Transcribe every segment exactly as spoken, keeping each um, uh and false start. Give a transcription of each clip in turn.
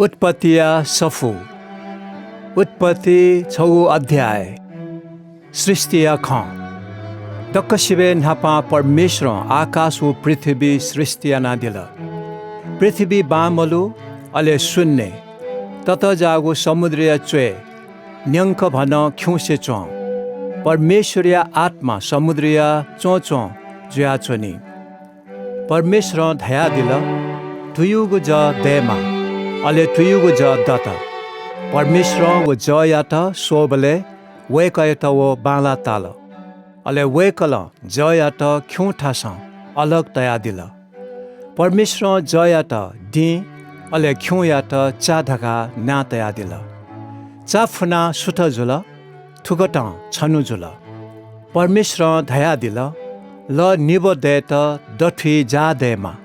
उत्पत्तिया सफू। उत्पत्ति छगू अध्याय। सृष्‍टिया खँ। दक्‍वसिबय् न्‍हापां परमेश्‍वरं आकाश व पृथ्‍वी सृष्‍टि यानादिल। पृथ्‍वी बांमलु, अले शून्‍य, ततःजाःगु समुद्रया च्‍वय् न्‍यंकभनं खिउँसे च्‍वं। परमेश्‍वरया आत्‍मा समुद्रया च्‍वंच्‍वं जुयाच्‍वनी। परमेश्‍वरं धयादिल, "तुयुगु जः दयेमा।" अले तुयुगु जः दत। परमेश्‍वरं व जःयात स्‍वःबलय् वय्‌कःयात व बांलाः ताल। अले वय्‌कलं जःयात खिउँथासं अलग तयादिल। परमेश्‍वरं जःयात दिं, अले खिउँयात चा धकाः नां तयादिल। चा फुनाः सुथ जुल, थुकथं छन्‍हु जुल। परमेश्‍वरं धयादिल, "लः निब्‍व दयेत दथुइ जाः दयेमा।"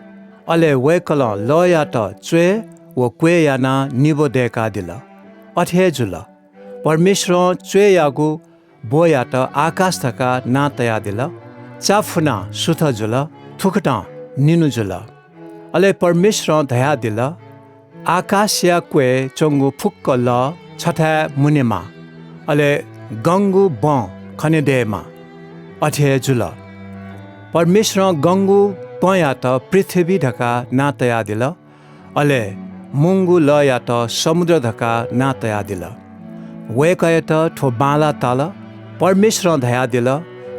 अले वय्‌कलं लःयात च्‍वय् व क्‍वय् यानाः निब्‍व दय्‌कादिल। अथे हे जुल। परमेश्‍वरं च्‍वय्‌यागु ब्‍वयात आकाश धकाः नां तयादिल। चा फुनाः सुथ जुल, थुकथं निन्‍हु जुल। अले परमेश्‍वरं धयादिल, "आकाशया क्‍वय् च्‍वंगु फुक्‍क लः छथाय् मुनेमा, अले गंगु बँ खने दयेमा।" अथे हे जुल। परमेश्‍वरं गंगु बँयात पृथ्‍वी धकाः नां तयादिल। अले मुंगु लःयात समुद्र धकाः नां तयादिल। वय्‌कःयात थ्‍व बांलाः ताल। परमेश्‍वरं धयादिल,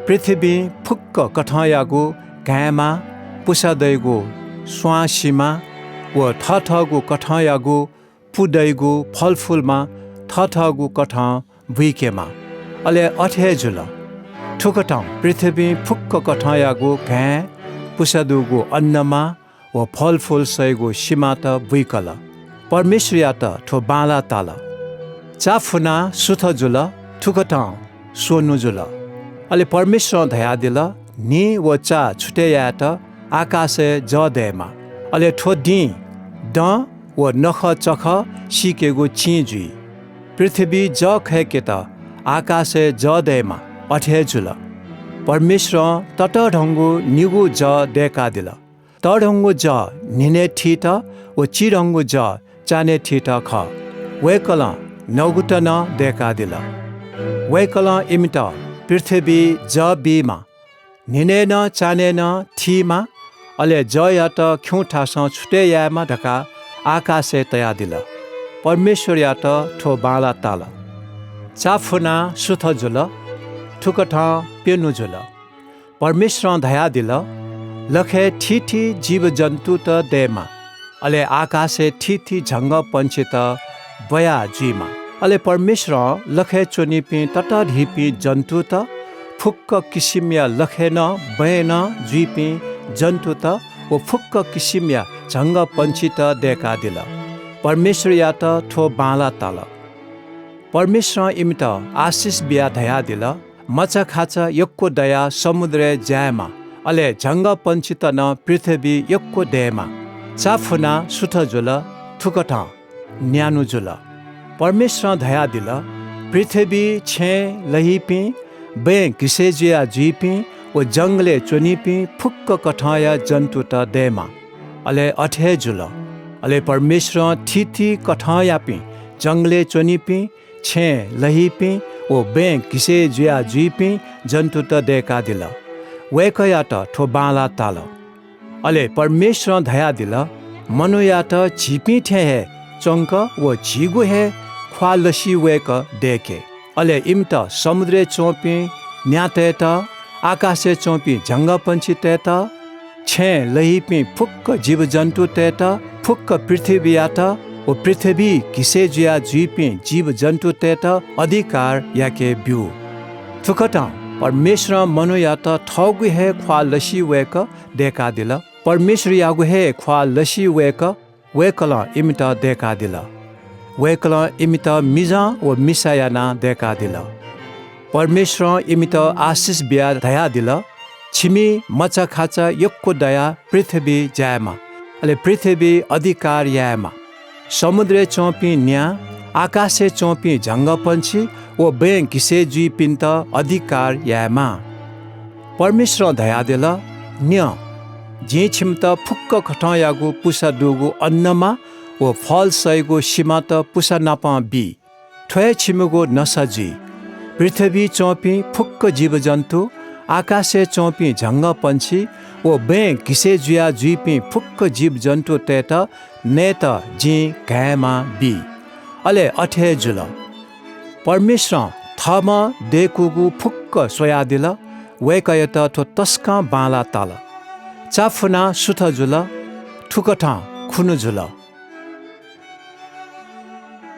"पृथ्‍वीं फुक्‍क कथंयागु घाँय्‌मा, पुसा दइगु स्वां सिमा व थःथःगु कथंयागु पु दइगु फलफुलमा थःथःगु कथं बुइकेमा।" अले अथे हे जुल। थुकथं पृथ्‍वीं फुक्‍क कथंयागु घाँय्, पुसा दुगु अन्‍नमा व फलफुल सइगु सिमात बुइकल। परमेश्‍वरयात थ्‍व बांलाः ताल। चा फुनाः सुथ जुल, थुकथं स्‍वन्‍हु जुल। अले परमेश्‍वरं धयादिल, "न्‍हि व चा छुतय् यायेत आकाशय् जः दयेमा।" अले थ्‍व दिं दँ व नखःचखः सीकेगु चिं जुइ। पृथ्‍वीइ जः खय्‌केत आकाशय् जः दयेमा। अथे हे जुल। परमेश्‍वरं ततःधंगु निगू जः दय्‌कादिल। तःधंगु जः न्‍हिनय् थीत व चिधंगु जः चान्‍हय् थीत खः। वय्‌कलं नगुत नं दय्‌कादिल। वय्‌कलं इमित पृथ्‍वीइ जः बीमा, न्‍हिनय् नं चान्‍हय् नं थीमा, अले जःयात खिउँथासं छुतय् यायेमा धकाः आकाशय् तयादिल। परमेश्‍वरयात थ्‍व बांलाः ताल। चा फुनाः सुथ जुल, थुकथं प्‍यन्‍हु जुल। परमेश्‍वरं धयादिल, "लखय् थीथी जीवजन्‍तुत दयेमा, अले आकाशय् थीथी झंगःपंक्षीत ब्‍वया जुइमा।" अले परमेश्‍वरं लखय् च्‍वनीपिं ततःधिपिं जन्‍तुत, फुक्‍क किसिमया लखय् नं बँय् नं जुइपिं जन्‍तुत व फुक्‍क किसिमया झंगःपंक्षीत दय्‌कादिल। परमेश्‍वरयात थ्‍व बांलाः ताल। परमेश्‍वरं इमित आशिष बियाः धयादिल, "मचाखाचा यक्‍व दयाः समुद्रय् जायेमा, अले झंगःपंक्षीत नं पृथ्‍वीइ यक्‍व दयेमा।" चा फुनाः सुथ जुल, थुकथं न्‍यान्‍हु जुल। परमेश्‍वरं धयादिल, "पृथ्‍वीइ छेँय् लहीपिं, बँय् घिसय् जुया जुइपिं व जंगलय् च्‍वनीपिं फुक्‍क कथंया जन्‍तुत दयेमा।" अले अथे हे जुल। अले परमेश्‍वरं थीथी कथंयापिं जंगलय् च्‍वनीपिं, छेँय् लहीपिं व बँय् घिसय् जुया जुइपिं जन्‍तुत दय्‌कादिल। वय्‌कःयात थ्‍व बांलाः ताल। अले परमेश्‍वरं धयादिल, "मनूयात झीपिं थें हे च्‍वंक व झीगु हे ख्‍वाः लसी वय्‌क दय्‌के। अले इमित समुद्रय् च्‍वंपिं न्‍यातय्‌त, आकाशय् च्‍वंपिं झंगःपंक्षीतय्‌त, छेँय् लहीपिं फुक्‍क जीवजन्‍तुतय्‌त, फुक्‍क पृथ्‍वीयात व पृथ्‍वीइ घिसय् जुया जुइपिं जीवजन्‍तुतय्‌त अधिकार याके ब्‍यु।" थुकथं परमेश्‍वरं मनूयात थःगु हे ख्‍वाः लसी वय्‌क दय्‌कादिल। परमेश्‍वरयागु हे ख्‍वाः लसी वय्‌क वय्‌कलं इमित दय्‌कादिल। वय्‌कलं इमित मिजं व मिसा यानाः दय्‌कादिल। परमेश्‍वरं इमित आशिष बियाः धयादिल, "छिमि मचाखाचा यक्‍व दयाः पृथ्‍वीइ जायेमा, अले पृथ्‍वीइ अधिकार यायेमा। समुद्रय् च्‍वंपिं न्‍या, आकाशय् च्‍वंपिं झंगःपंक्षी व बँय् घिसय् जुइपिन्‍त अधिकार यायेमा।" परमेश्‍वरं धयादिल, "न्‍यँ, जिं छिमित फुक्‍क कथंयागु पुसा दुगु अन्‍नमा व फल सइगु सिमात पुसा नापं बी। थ्व हे छिमिगु नसा जुइ। पृथ्वीइ च्वंपिं फुक्क जीवजन्तु, आकाशय् च्वंपिं झंगःपंक्षी व बँय् घिसय् जुया जुइपिं फुक्क जीवजन्तुतय्त नयेत जिं घायेमा बी।" अले अथे हे जुल। परमेश्वरं थःम्हं दय्कूगु फुक्क स्वयादिल। वय्कःयात थ्व तसकं बांलाः ताल। चा फुनाः सुथ जुल, थुकथं खुन्हु जुल।